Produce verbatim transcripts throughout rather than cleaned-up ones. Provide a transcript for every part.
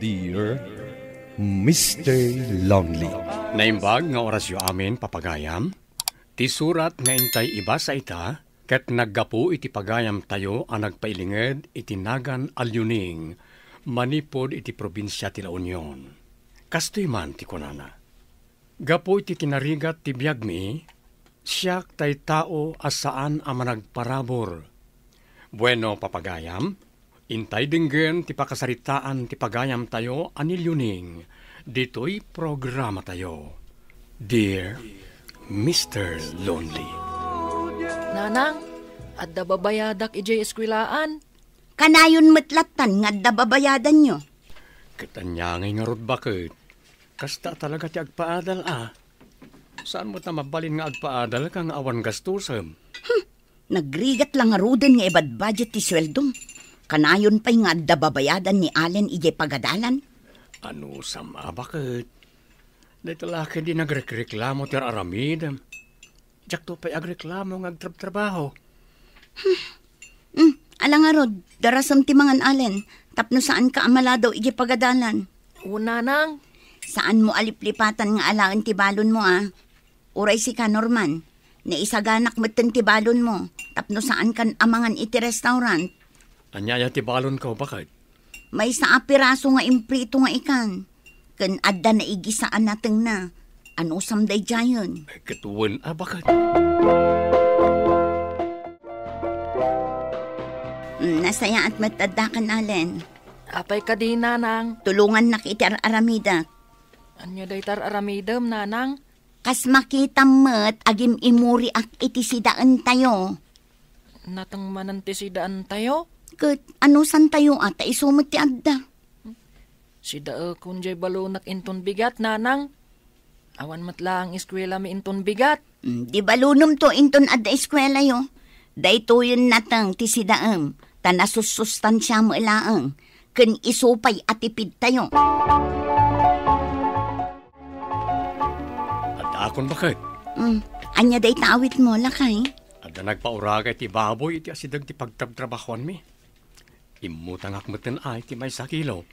Dear Mister Lonely. Naimbag nga orasyo amin, papagayam. Ti surat nga intay ibasa ita, ket naggapu iti pagayamtayo a nagpailinged iti nagan Alyuning, manipud iti probinsia ti La Union. Kastoy man ti kunana, "Gapu iti kinarigat ti biagmi, siak tay tao a saan a managparabur." Bueno, papagayam, intay denggen ti pakasaritaan ti pagayamtayo a ni Lyuning ditoy programatayo. Dear Mister Lonely. Nanang, adda babayadak idiay eskwelaan. Kanayon met lattan nga adda babayadanyo. Ket ania ngay ngarud, baket? Kasta talaga ti agpaadal a. Saan met a mabalin nga agpaadalka nga awan gastusem? Hmm, nagrigat la ngaruden nga ibadbudget ti sueldom. Kanayon pay nga adda babayadan ni Allen idiay pagadalan. Anusam a, baket? Dayta la ketdi nagrekreklamo ti ar-aramidem. Diakto pay agreklamo nga agtrabtrabaho. Hmm, ala ngarud, darasem ti mangan, Allen, tapno saanka a maladaw idiay pagadalan. O, nanang. Saanmo a liplipatan nga alaen ti balonmo a. Uray sika, Norman, naisaganak metten ti balonmo tapno saankan a mangan iti restaurant. Ania aya ti balonko, baket? Maysa a piraso nga imprito nga ikan, ken adda naigisa a natengna. Anusam daydiayen? Ket wen a, baket? Mm, nasayaat met addakan, Allen. Apay kadi, nanang? Tulongannak iti ar-aramidek. Ania dayta ar-aramidem, nanang? Kas makitam met, agim-imuriak iti sidaentayo. Nateng manen ti sidaentayo? Ket anusantayo a ta isu met ti adda? Sidaekon diay balonek inton bigat, nanang. Awan met laeng eskuelami inton bigat. Mm, di balonemto inton adda eskuelayo. Daytoyen nateng ti sidaem, ta nasussustansia met laeng, ken isu pay a tipidtayo. Addaakon, baket. Mm, ania dayta awitmo, lakay? Adda nagpauraga iti baboy iti asideg ti pagtrabtrabahoanmi. Immutangak metten ay ti maysa kilo.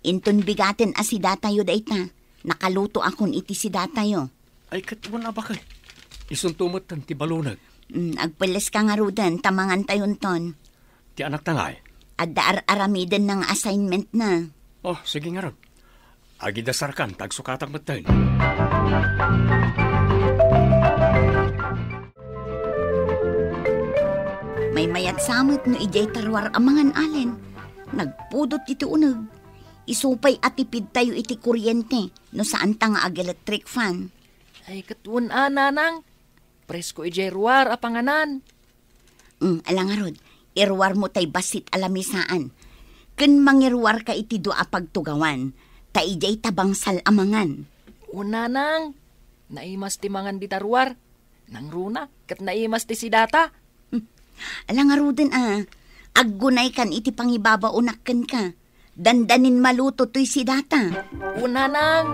Inton bigaten a sidatayo dayta, nakalutoakon iti sidatayo. Ay, ket wen a, baket? Isunto metten ti balonek. Mm, agpelleska ngaruden ta mangantayonton. Ti anakta ngay? Adda ar-aramidenna nga assignmentna. Oh, sige ngarud. Agidasarkan, ta agsukatak metten. Maymayat sa met no idiay ta ruar a mangan, Allen. Nagpudot iti uneg. Isu pay a tipidtayo iti kuryente no saanta nga ag-electric fan. Ay, ket wen a, nanang. Presko idiay ruar a panganan. Mm, ala ngarud, iruarmo tay bassit a lamisaan. Ken mangiruarka iti dua a pagtugawan, ta idiay ta bangsal a mangan. O, nanang, naimas ti mangan dita ruar. Nangruna, ket naimas ti sidata. Hmm. Ala ngaruden a, aggunaykan iti pangibabaonak kenka. Dandanin maluto toy sidata. O, nanang.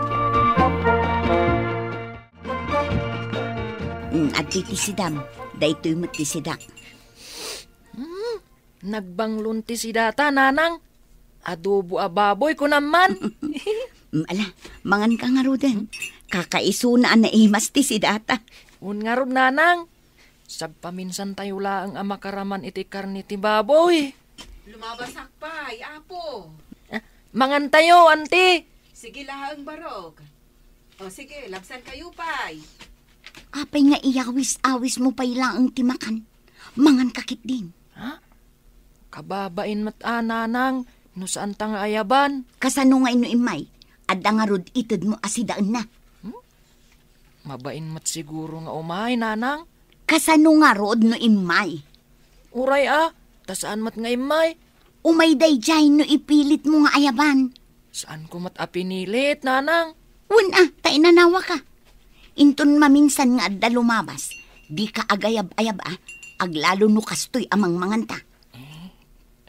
Mm, adtoy ti sidam. Daytoy met ti sidak. Hmm, nagbanglon ti sidata, nanang. Adobo a baboy, kunam man. Mm, ala, manganka ngaruden. Kakaisuna a naimas ti sidata. Wen ngarud, nanang. Sagpaminsantayo laeng a makaraman iti karne ti baboy. Lumabasak pay, apo. Ah, mangantayo, anti. Sige laeng, barok. O sige, labsankayo pay. Apay nga iyawis-awismo pay laeng ti makan? Manganka ketdin. Ha? Kababain met a, nanang, no saanta nga ayaban. Kasano ngay no immay? Adda ngarud itedmo a sidaenna. Hmm? Mabain met siguro nga umay, nanang. Kasano ngarud no immay? Uray a, ta saan met nga immay. Umay daydiay no ipilitmo nga ayaban. Saanko met a pinilit, nanang. Wen a, ta inanawaka. Inton maminsan nga adda lumabas, dika agayab-ayab a, aglalo no kastoy a mangmanganta. Eh,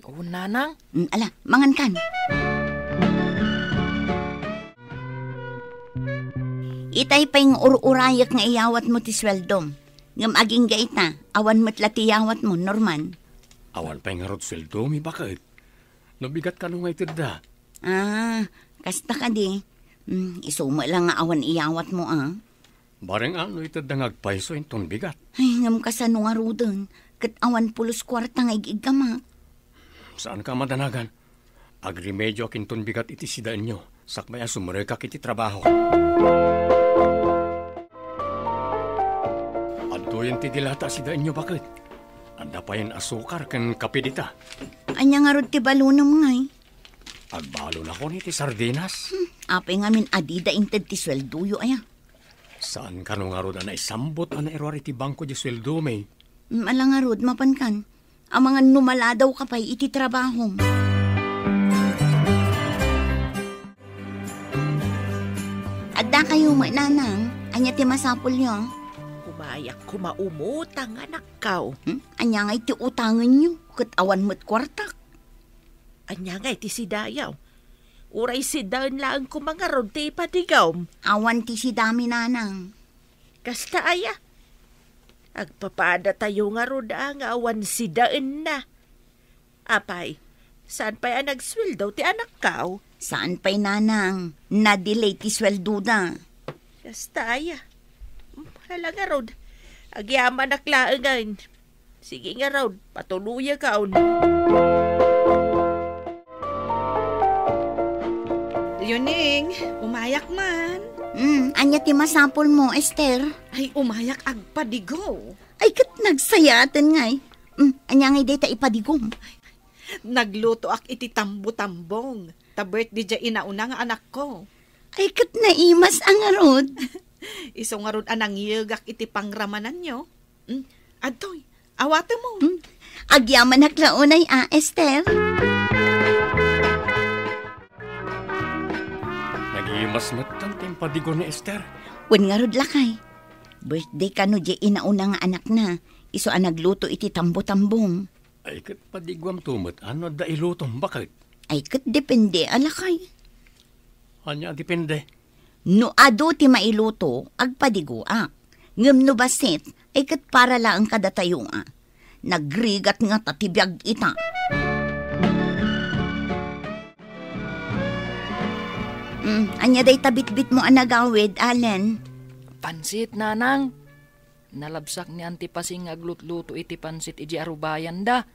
wen, nanang. Mm, ala, mangankan. Itay pay nga ur-urayek nga iyawatmo ti sueldom. Ngem agingga ita, awan met la ti iyawatmo, Norman. Awan pay ngarud sueldomi, baket. No bigat kano nga itedda? Ah, Kasta kadi, mm, isu met la nga awan iyawatmo, a? Bareng no itedda nga agpayso inton bigat. Ay, ngem kasano ngaruden? Ket awan pulos kuarta nga ig-iggamak. Saanka a madanagan. Agremedioak inton bigat iti sidaenyo, sakbay a sumrekak iti trabaho. Adtoyen ti dilata a sidaenyo, baket. Adda payen asukar ken kape dita. Ania ngarud ti balonem ngay? Agbalonakon iti sardinas. Hmm, apay ngamin a dida inted ti sueldoyo, aya? Saan kano ngarud a naisambot a nairuar iti bangko di sueldomi? Mm, ala ngarud, mapankan. Amangan no maladaw ka pay iti trabahom. Adda kayo met, nanang. Ania ti masapulyo? Umayak koma umutang, anakko. Hmm? Ania nga iti utangenyo? Ket awan met kuartak. Ania nga iti sidayo? Uray sidaen laeng koma ngarud ti ipadigom? Awan ti sidami, nanang. Kasta aya? Agpapadatayo ngarud a nga awan sidaenna. Apay, saan pay a nagsueldo ti anakko? Saan pay, nanang. Na-delay ti sueldoda. Kasta aya? Hala ngarud, agyamanak laengen. Sige ngarud, patuloyakon. Leoning, umayak man. Hmm, ania ti masapulmo, Esther? Ay, umayak agpadigo. Ay, ket nagsayaaten ngay. Hmm, ania ngay dayta ipadigom? Naglutoak iti tambo-tambong. Ta birthday diay inauna nga anakko. Ay, ket naimas a ngarud. Isu ngarud a nangyegak iti pangramananyo. Hmm? Adtoy, awatemon. Hmm? Agyamanak la unay a, Esther. Nagimas met ti impadigo ni Esther. Wen ngarud, lakay. Birthday kano diay inauna nga anakna, isu a nagluto iti tambo-tambong. Ay, ket padiguamto met a no adda ilutom, baket? Ay, ket depende a, lakay. Ania a depende? No adu ti mailuto, agpadigoak. Ngem no bassit, ay ket para laeng kadatayo a. Nagrigat ngata ti biag ita. Mm, ania dayta bitbitmo a nagawid, Allen? Pansit, nanang. Nalabsak ni Auntie Pasing nga aglutluto iti pansit idiay arubayanda.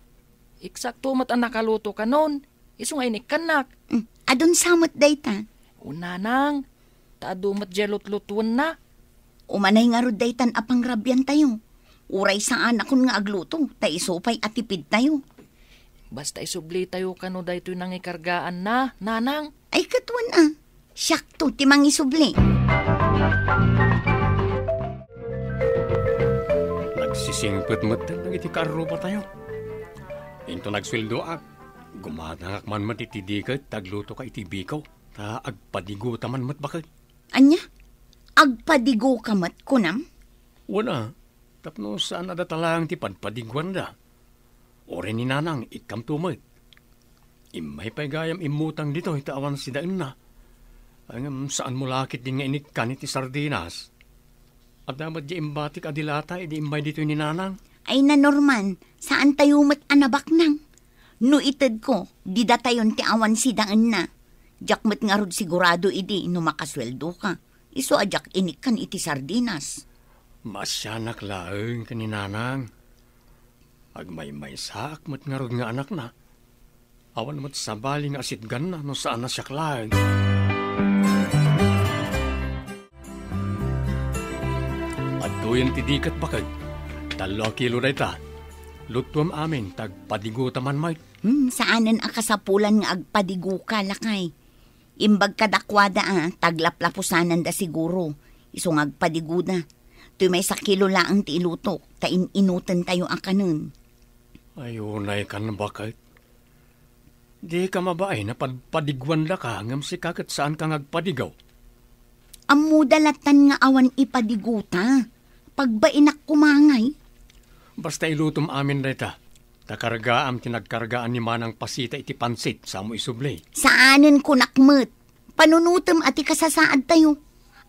Eksakto met a nakaluto kanon, isu nga inikkannak. Mm, adun sa met dayta? O, nanang, ta adu met diay lutlutuenna. Umanay ngarud daytan a pangrabiantayo. Uray saanakon nga agluto, ta isu pay a tipidtayo. Basta isublitayo kano daytoy nangikargaanna, nanang. Ay, ket wen a, siakto ti mangisubli. Nagsisingpet metten dagiti kaarrubatayo. Inton agsueldoak, gumatangak man met iti diket ta aglutoka iti biko, ta agpadigota man met, baket. Ania? Agpadigoka met, kunam? Wen a, tapno saan a data laeng ti padpadiguanda. Uray ni nanang, ikkanto met. Immay pay gayam immutang ditoy ta awan sidaenna. Ay, ngem saanmo la ketdin nga inikkan iti sardinas? Adda met diay imbatik a dilata idi immay ditoy ni nanang? Ay, nanorman, saantayo met a nabaknang. No itedko, didatayon ti awan sidaenna. Diak met ngarud sigurado idi no makasueldoka. Isu a diak inikkan iti sardinas. Maasianak laeng ken ni nanang. Agmaymaysaak met ngarud nga anakna. Awan met sabali nga asitganna no saan a siak laeng. Adtoyen ti diket, baket. Tallo a kilo dayta. Luttuem amin, ta agpadigota man met. Hmm, saanen a kasapulan nga agpadigoka, lakay. Imbag kadakuada a, ta aglaplapusananda siguro. Isu nga agpadigoda. Toy maysa kilo laeng ti ilutok, ta in-inutentayo a kanen. Ay, unay kan, baket. Dika mabain a padpadiguandaka, ngem sika ket saanka nga agpadigo. Ammoda lattan nga awan ipadigota. Pagbainak koma ngay. Basta ilutom amin dayta. Ta kargaam ti nagkargaan ni Manang Pasita iti pansit, samo isubli. Saanen kunak met. Panunotem a ti kasasaadtayo.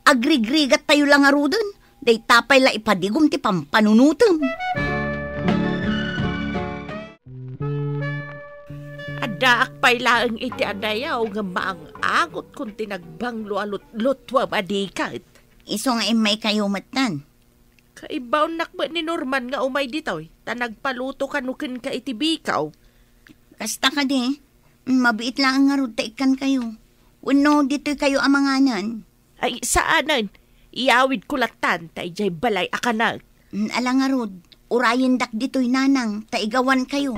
Agrigrigattayo la ngaruden. Dayta pay la ipadigom ti pampanunotem. Daak pay laeng iti adayaw ngem maang-angotkon ti nagbanglo a lutlutuem a diket. Isu nga immaykayo metten. Kaibaonnak met ni Norman nga umay ditoy, ta nagpaluto kano kenka iti bikaw. Kasta kadi, mabiit laeng ngarud ta ikkankayo. Wenno ditoykayo a manganen? Ay, saanen. Iyawidko lattan ta idiay balay a kanak. Mm, ala ngarud, urayendak ditoy, nanang, ta igawankayo.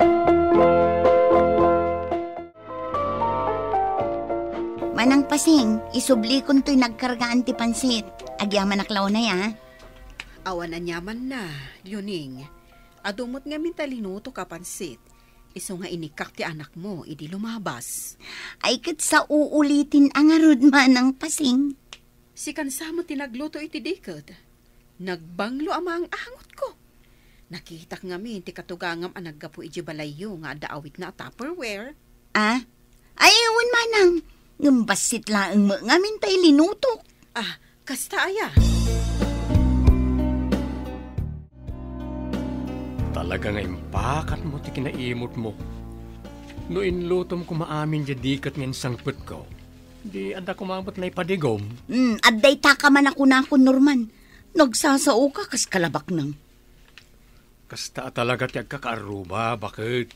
Manang Pasing, isublikon toy nagkargaan ti pansit. Agyamanak la unay, a. Awan aniamanna, Leoning. Adu met ngamin ta linutok a pansit. Isu nga inikkak ti anakmo idi lumabas. Ay, ket sa uulitin a ngarud, Manang Pasing. Sikan sa met ti nagluto iti diket. Nagbanglo a maang-angotko. Nakitak ngamin ti katugangam a naggapu idiay balayyo nga adda awitna a Tupperware. A? Ay, wen, manang. Ngem bassit laeng met ngamin tay linutok. A, kasta aya? Talaga nga impakatmo ti kinaimutmo. No inlutom koma amin diay diket nga insangpetko, di adda koma met naipadigom. Hmm, adda itaka man a kunakon, Norman. Nagsasaoka kas kalabaknang. Kasta a talaga ti agkakaarruba, baket.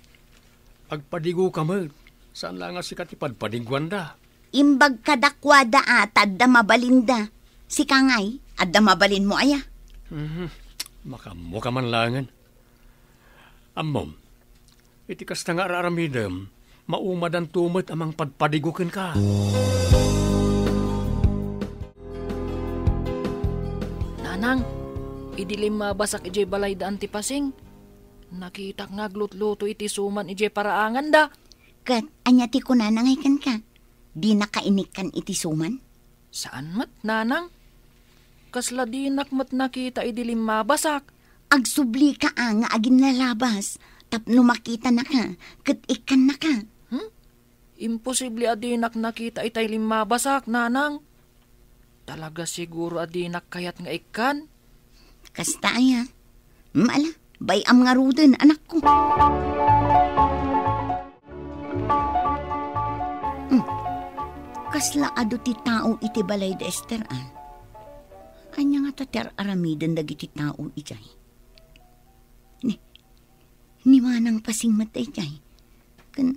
Agpadigoka met. Saan la nga sika ti padpadiguanda. Imbag kadakuada a ta adda mabalinda. Sika ngay, adda mabalinmo aya? Mhm. Makaammoka man laengen. Ammom, iti kasta nga ar-aramidem, maumadanto met a mangpadpadigo kenka. Nanang, idi limmabasak idiay balay da Anti Pasing, nakitak nga aglutluto iti suman idiay paraanganda. Ket ania ti kunana ngay kenka? Dinaka inikkan iti suman? Saan met, nanang. Kasla dinak met nakita idi limmabasak. Agsublika a nga aginlalabas tapno makitanaka ket ikkannaka. Hmm? Imposible a dinak nakita itay limmabasak, nanang. Talaga siguro a dinak kayat nga ikkan. Kasta aya? Hmm, ala, bay-am ngaruden, anakko. Hmm. Kasla adu ti tao iti balay da Esther, a? Ania ngata ti ar-aramiden dagiti tao idiay? Ni, ni Manang Pasing met daydiay. Ken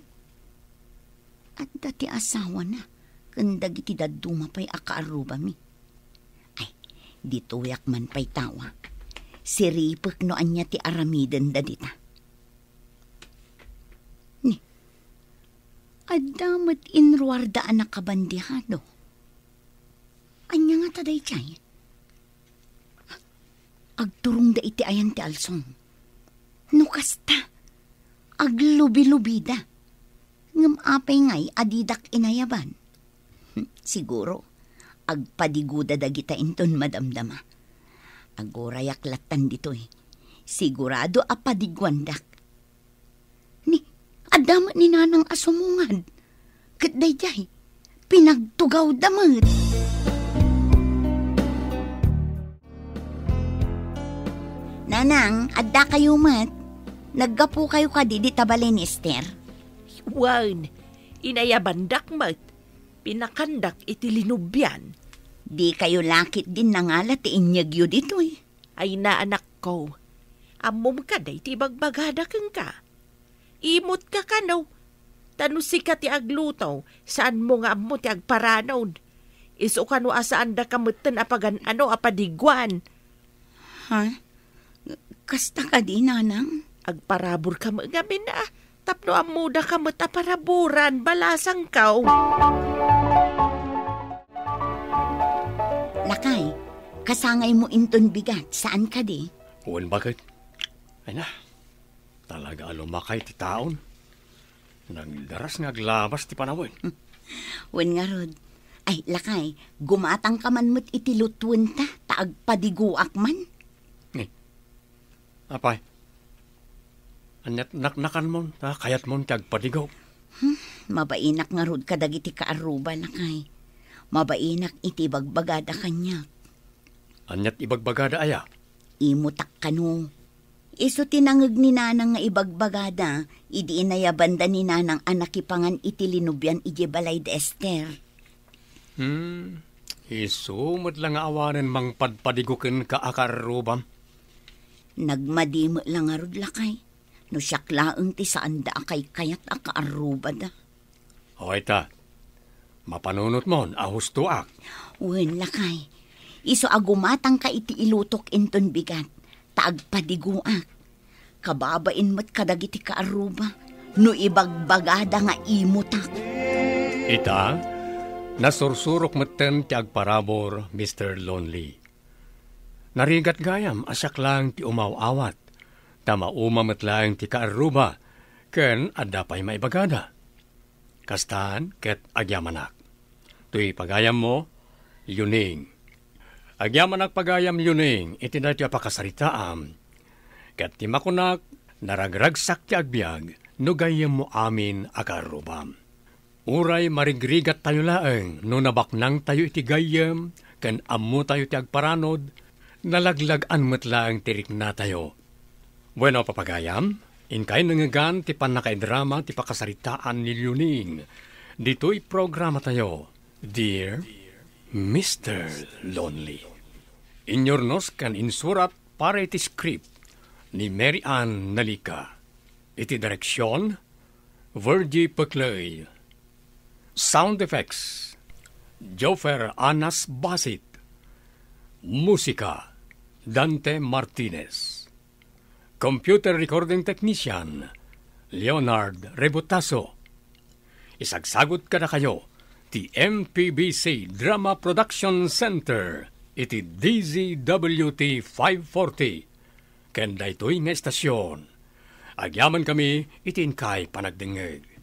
adda ti asawana ken dagiti dadduma pay a kaarrubami. Ay, ditoyak man pay tawa. Siripek no ania ti aramidenda dita. Ni, adda met inruarda a nakabandihado. Ania ngata daydiay? Agturongda iti ayan ti alsong. No kasta, aglubilubida. Ngem apay ngay a didak inayaban? Siguro, agpadigoda dagita inton madamdama. Agurayak lattan ditoy. Sigurado a padiguandak. Ni, adda met ni Nanang a sumungad. Ket daydiay, pinagtugawda met. Nanang, addakayo met? Naggapukayo kadi dita balay ni Esther? Wen, inayabandak met. Pinakandak iti linubian. Dikayo la ketdin nangala ti inyegyo ditoy? Ay, naanakko, ammom kadi ti ibagbagada kenka? Imutka kano, ta no sika ti agluto, saanmo nga ammo ti agparanod. Isu kano a saandaka metten a pagan-ano a padiguan. Ha? Kasta kadi, Nanang? Agparaburka met ngamin a, tapno ammodaka met a paraburan, balasangko. Lakay, kasangaymo inton bigat, saan kadi? Wen, baket. Ay na, talaga a lumakay ti taon. Nagdaras nga aglabas ti panawen. Wen ngarud. Ay, lakay, gumatangka man met iti lutwenta, ta agpadigoak man. Ni, apay, ania't naknakanmon, ta kayatmon ti agpadigo? Hmm, mabainak ngarud kadagiti kaarruba, lakay. Mabainak iti ibagbagada kaniak. Ania't ibagbagada aya? Imutak kano. Isu ti nangeg ni Nanang nga ibagbagada, idi inayabanda ni Nanang a nakipangan iti linubian idiay balay da Ester. Hmm, isu met la nga awanen mangpadpadigo kenka a kaarrubam. Nagmadi met la ngarud, lakay, no siak laeng ti saanda a kaykayat a kaarrubada. O, ita, mapanunotmon a hustoak. Wen, lakay, isu a gumatangka iti ilutok inton bigat, ta agpadigoak. Kababain met kadagiti kaarruba, no ibagbagada nga imutak. Ita, nasursurok metten ti agparabur, Mister Lonely. Narigat gayam a siak laeng ti umaw-awat, ta mauma met laeng ti kaarruba, ken adda pay maibagada. Kastan ket agyamanak. Toy pagayammo, Liuning. Agyamanak pagayam, Liuning, iti daytoy a pakasaritaam, ket ti makunak, naragragsak ti agbiag no gayyemmo amin a kaarrubam. Uray marigrigattayo laeng no nabaknangtayo iti gayyem ken ammotayo ti agparanod, nalaglag-an met laeng ti riknatayo. Bueno, papagayam, inkay nangngegan ti pannakaidrama ti pakasaritaan ni Liuning ditoy programatayo, Dear Mister Lonely. Inyurnos ken insurat para iti script ni Mary Ann Nalica. Iti direksyon, Virgie Peclay. Sound effects, Joffer Anas Basit. Musika, Dante Martinez. Computer recording technician, Leonard Rebutaso. Isagsagut kadakayo ti M P B C Drama Production Center iti D Z W T five forty. Ken daytoy nga estasion, agyamankami iti inkay panagdengngeg.